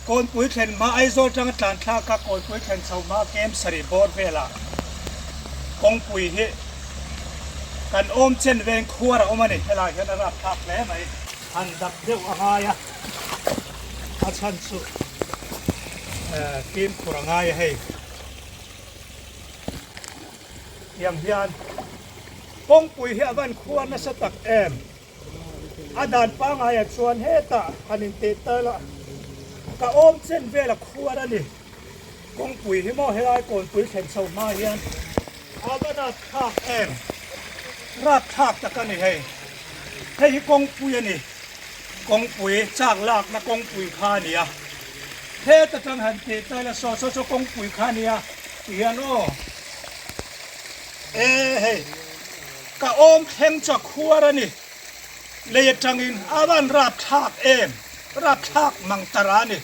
Kawnpui thlen hma Aizawl tanga tlan thlak a Kawnpui thlen chho hma kem sarih bawr velah kawngpui hi kan awm chen veng khuar a awm a ni. Helai hian a rap thlak hle mai. Han dap deuh a ngai a, a chhan chu fimkhur a ngai a hei. Tiang hian kawngpui hi a van khuar nasa tak em? A dan pangaiah chuan hetah han intih tal a, ka awm chen vel a khuar a ni. Kawngpui hi maw helai kawnpui thlen chho hma hian a va rapthlak em? Rapthlak tak a ni hei. Hei hi kawngpui a ni. Kawngpui chak lakna kawngpui kha a ni a. Heta tang han tih tal a saw saw saw kawngpui kha a nia ti hian aw. E hei. Ka awm thleng chu a khuar a ni. Lei atangin a van rapthlak em? Rapthlak mang tara a ni.